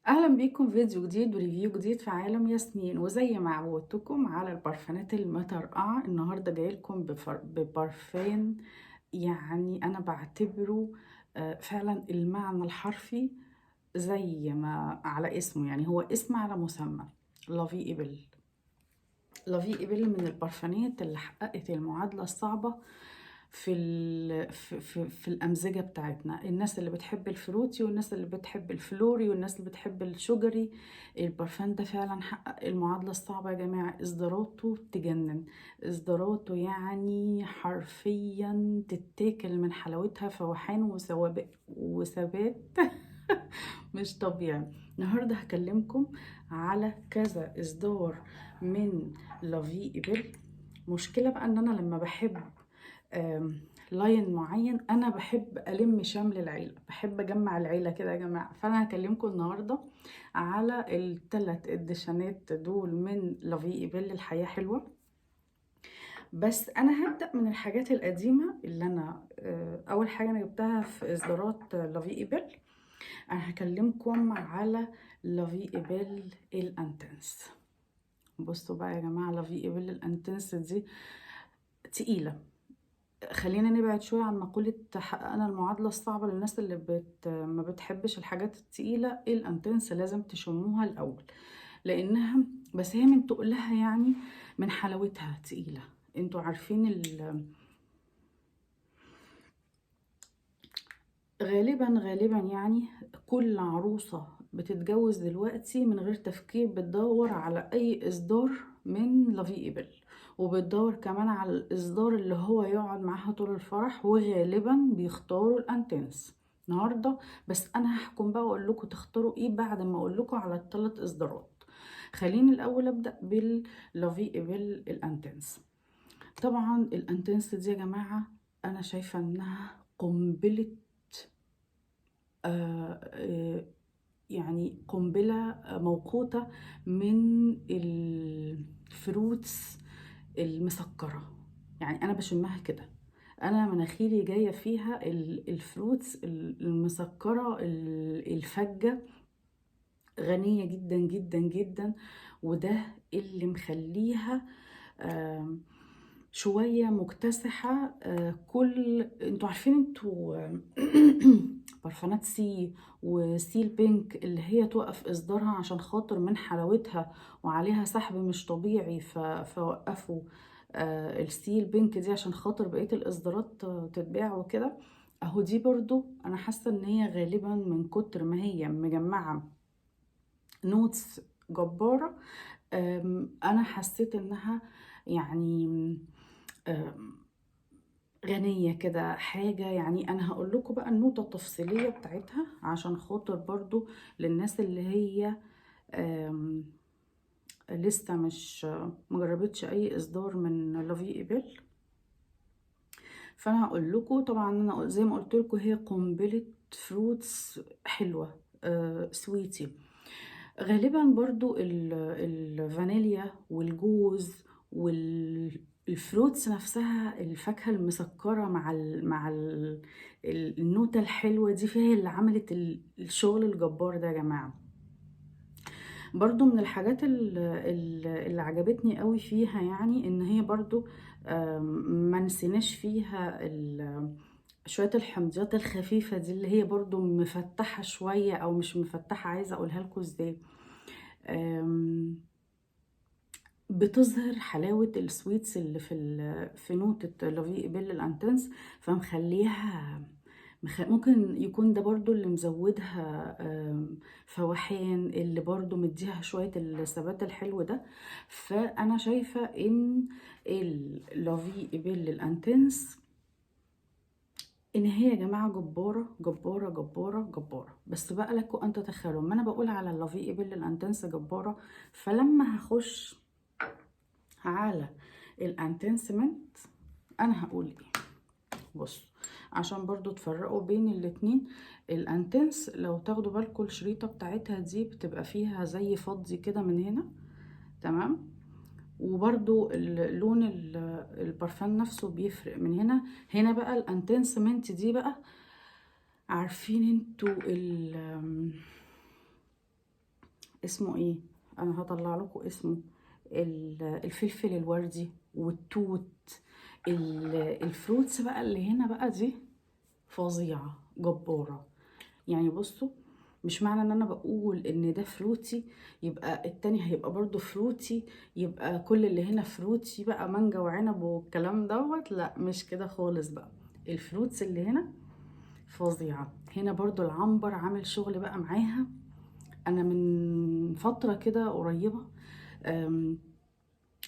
اهلا بيكم، فيديو جديد و review جديد في عالم ياسمين. وزي ما عودتكم على البرفانات المترقعة، النهاردة جايلكم ببرفان يعني انا بعتبره فعلا المعنى الحرفي زي ما على اسمه، يعني هو اسم على مسمى. La Vie Est Belle. La Vie Est Belle من البرفانات اللي حققت المعادلة الصعبة في ال في, في, في الأمزجة بتاعتنا، الناس اللي بتحب ال fruity والناس اللي بتحب ال flowery والناس اللي بتحب ال sugary. البرفان ده فعلا حقق المعادلة الصعبة يا جماعة. إصداراته تجنن، إصداراته يعني حرفيا تتاكل من حلاوتها، فوحان وثبات مش طبيعي. النهارده هكلمكم على كذا إصدار من La Vie Est Belle. مشكلة بقى ان انا لما بحب line معين انا بحب الم شمل العيلة، بحب اجمع العيلة كده يا جماعة. فانا هكلمكم النهاردة على الثلاث edition ات دول من La Vie Est Belle. الحياة حلوة. بس انا هبدأ من الحاجات القديمة اللي انا اول حاجة انا جبتها في اصدارات La Vie Est Belle. انا هكلمكم على La Vie Est Belle ال Intense. بصوا بقى يا جماعة، La Vie Est Belle ال Intense دي تقيلة. خلينا نبعد شوية عن مقولة حققنا المعادلة الصعبة للناس اللي ما بتحبش الحاجات التقيلة. ال Intense لازم تشموها الأول، لأنها بس هي من تقلها، يعني من حلاوتها تقيلة. انتوا عارفين غالبا يعني كل عروسة بتتجوز دلوقتي من غير تفكير بتدور على أي إصدار من La Vie Est Belle، وبتدور كمان على الإصدار اللي هو يقعد معاها طول الفرح، وغالبا بيختاروا ال Intense النهارده. بس أنا هحكم بقى وأقول لكم تختاروا إيه بعد ما أقول لكم على الثلاث إصدارات. خليني الأول أبدأ بال La Vie Est Belle ال Intense. طبعا ال Intense دي يا جماعة أنا شايفة إنها قنبلة، يعني قنبلة موقوتة من ال fruits المسكرة. يعني أنا بشمها كده، أنا مناخيري جاية فيها ال fruits المسكرة الفجة، غنية جدا جدا جدا، وده اللي مخليها شوية مكتسحة. كل انتوا عارفين انتوا برفانات Sì و Sì ال Pink اللي هي توقف اصدارها عشان خاطر من حلاوتها وعليها سحب مش طبيعي، فوقفوا ال Sì ال Pink دي عشان خاطر بقية الاصدارات تتباع وكده. اهو دي برضو انا حاسة ان هي غالبا من كتر ما هي مجمعة notes جبارة، انا حسيت انها يعني غنية كده حاجة. يعني أنا هقول لكم بقى النوتة التفصيلية بتاعتها عشان خاطر برضو للناس اللي هي لسه مش مجربتش أي إصدار من La Vie Est Belle. فأنا هقول لكم طبعا أنا زي ما قلت لكم هي قنبلة fruits حلوة، sweety. غالبا برضو الفانيليا والجوز وال fruits نفسها، الفاكهة المسكرة مع النوتة الحلوة دي، فيها اللي عملت الشغل الجبار ده يا جماعة. برضو من الحاجات اللي عجبتني قوي فيها يعني ان هي برضو ما نسيناش فيها شوية الحمضيات الخفيفة دي اللي هي برضو مفتحة شوية او مش مفتحة، عايزة اقولها لكم ازاي. بتظهر حلاوة ال sweets اللي في نوتة La Vie Est Belle ال Intense، فمخليها ممكن يكون ده برضو اللي مزودها فواحان، اللي برضو مديها شوية الثبات الحلو ده. فأنا شايفة إن La Vie Est Belle ال Intense إن هي يا جماعة جبارة جبارة جبارة جبارة. بس بقى لكم أن تتخيلوا ما أنا بقول على La Vie Est Belle ال Intense جبارة، فلما هخش على ال Intense Menthe انا هقول ايه. بصوا عشان برضو تفرقوا بين الاتنين، ال Intense لو تاخدوا بالكم الشريطة بتاعتها دي بتبقى فيها زي فضي كده من هنا، تمام؟ وبرضو لون البرفان نفسه بيفرق من هنا. هنا بقى ال Intense Menthe دي بقى عارفين انتوا اسمه ايه، انا هطلع لكم اسمه، الفلفل الوردي والتوت، ال fruits بقى اللي هنا بقى دي فظيعة جبارة. يعني بصوا، مش معنى ان انا بقول ان ده fruity يبقى التاني هيبقى برضو fruity، يبقى كل اللي هنا fruity بقى مانجا وعنب والكلام دوت، لا مش كده خالص بقى. ال fruits اللي هنا فظيعة. هنا برضو العنبر عامل شغل بقى معاها. انا من فترة كده قريبة،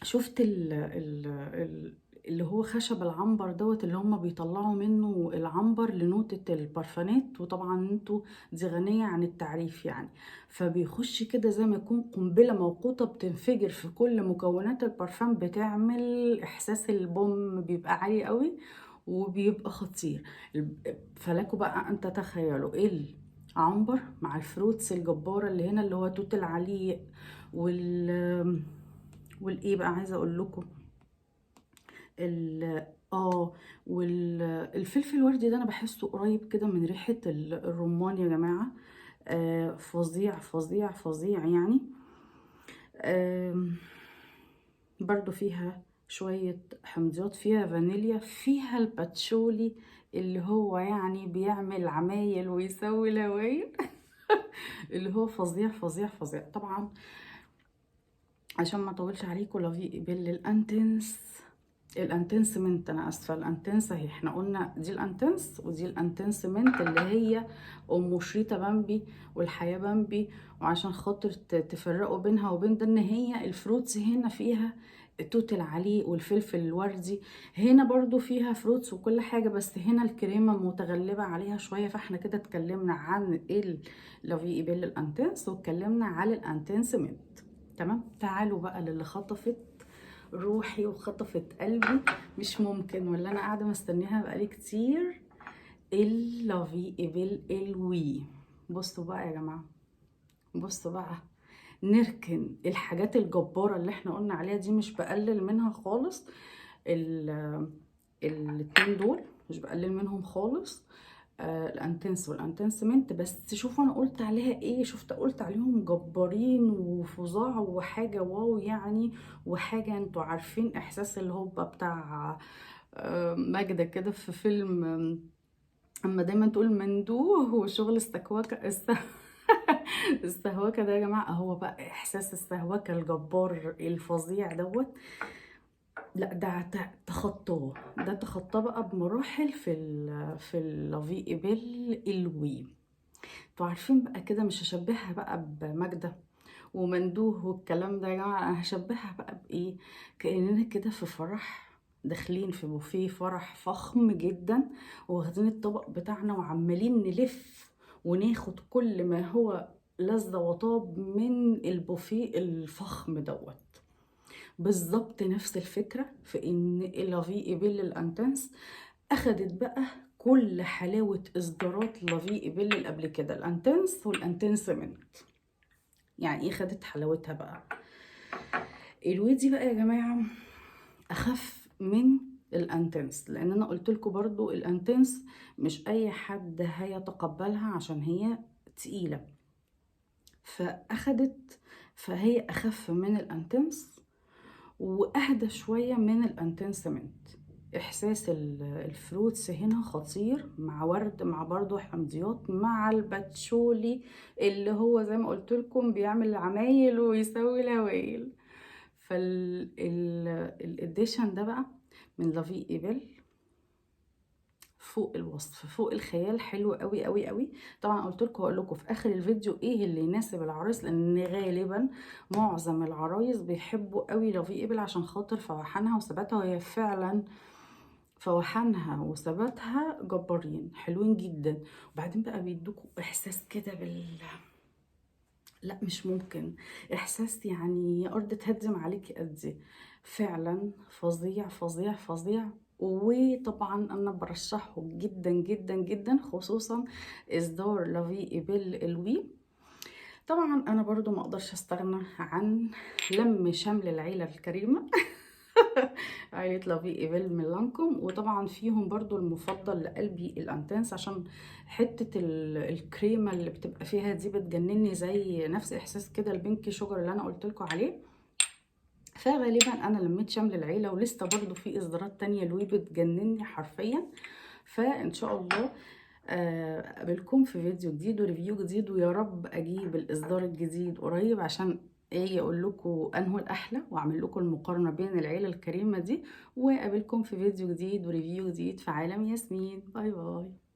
شفت اللي هو خشب العنبر دوت اللي هم بيطلعوا منه العنبر لنوتة البرفانات، وطبعا انتوا دي غنية عن التعريف يعني. فبيخش كده زي ما يكون قنبلة موقوتة بتنفجر في كل مكونات البرفان، بتعمل احساس البوم بيبقى عالي قوي وبيبقى خطير. فلكوا بقى ان تتخيلوا ايه العنبر مع ال fruits الجبارة اللي هنا اللي هو توت العليق والايه بقى، عايزة اقول لكم ال اه والفلفل الوردي ده انا بحسه قريب كده من ريحة الرمان يا جماعة. فظيع فظيع فظيع يعني. برضو فيها شوية حمضيات، فيها فانيليا، فيها الباتشولي اللي هو يعني بيعمل عمايل ويسوي لوايل اللي هو فظيع فظيع فظيع. طبعا عشان ما اطولش عليكم، La Vie est Belle ال Intense، ال Intense Menthe، انا اسفه، ال Intense اهي، احنا قلنا دي ال Intense ودي ال Intense Menthe اللي هي ام شريطه بامبي والحياة بامبي، وعشان خاطر تفرقوا بينها وبين ده ان هي ال fruits هنا فيها التوت العليق والفلفل الوردي، هنا برضو فيها fruits وكل حاجة، بس هنا الكريمة متغلبة عليها شوية. فاحنا كده اتكلمنا عن La Vie est Belle ال Intense واتكلمنا على ال Intense Menthe. تمام، تعالوا بقى للي خطفت روحي وخطفت قلبي، مش ممكن، واللي انا قاعدة مستنيها بقالي كتير، La Vie est Belle ال Oui. بصوا بقى يا جماعة، بصوا بقى، نركن الحاجات الجبارة اللي احنا قلنا عليها دي، مش بقلل منها خالص، الاتنين دول مش بقلل منهم خالص، ال Intense وال Intense Menthe، بس شوفوا انا قلت عليها ايه، شفت قلت عليهم جبارين وفظاع وحاجه wow يعني، وحاجه انتوا عارفين احساس الهوبا بتاع ماجدة كده في فيلم، اما دايما تقول مندوه وشغل السكوكه السهوكه ده يا جماعة، هو بقى احساس السهوكه الجبار الفظيع دوت، لا ده تخطاه، ده تخطاه بقى بمراحل في La Vie est Belle ال Oui. انتوا عارفين بقى كده، مش هشبهها بقى بماجدة ومندوه والكلام ده يا جماعة، انا هشبهها بقى بايه، كأننا كده في فرح، داخلين في بوفيه فرح فخم جدا، واخدين الطبق بتاعنا وعمالين نلف وناخد كل ما هو لذة وطاب من البوفيه الفخم دوت. بالظبط نفس الفكرة في ان La Vie est Belle ال Intense اخدت بقى كل حلاوة اصدارات La Vie est Belle اللي قبل كده، ال Intense وال Intense Menthe. يعني ايه خدت حلاوتها بقى؟ ال Oui دي بقى يا جماعة اخف من ال Intense، لان انا قلت لكم برضو ال Intense مش اي حد هيتقبلها عشان هي تقيلة، فهي اخف من ال Intense واهدى شوية من ال Intense Menthe. احساس ال fruits هنا خطير، مع ورد، مع برضو حمضيات، مع الباتشولي اللي هو زي ما قلت لكم بيعمل عمايل ويسوي الهوايل. فال edition ده بقى من La Vie est Belle فوق الوصف، فوق الخيال، حلو قوي قوي قوي. طبعا قلت لكم هقول لكم في اخر الفيديو ايه اللي يناسب العرايس، لان غالبا معظم العرايس بيحبوا قوي La Vie est Belle عشان خاطر فوحانها وثباتها، وهي فعلا فوحانها وثباتها جبارين حلوين جدا. وبعدين بقى بيدوكوا احساس كده لا مش ممكن، احساس يعني يا ارض تهدم عليكي قدي، فعلا فظيع فظيع فظيع. وطبعا انا برشحه جدا جدا جدا، خصوصا اصدار La Vie est Belle ال Oui. طبعا انا برضو ما اقدرش استغنى عن لم شمل العيلة الكريمة عيلة La Vie est Belle من لانكوم. وطبعا فيهم برضو المفضل لقلبي ال Intense، عشان حتة الكريمة اللي بتبقى فيها دي بتجنني، زي نفس احساس كده ال Pink Sugar اللي انا قلت لكم عليه. فغالبا انا لميت شمل العيلة، ولسه برضو في اصدارات تانية لوي بتجنني حرفيا. فان شاء الله اقابلكم في فيديو جديد و review جديد، ويا رب اجيب الاصدار الجديد قريب عشان اجي اقول لكم انه الاحلى، واعمل لكم المقارنة بين العيلة الكريمة دي. واقابلكم في فيديو جديد و review جديد في عالم ياسمين. bye bye.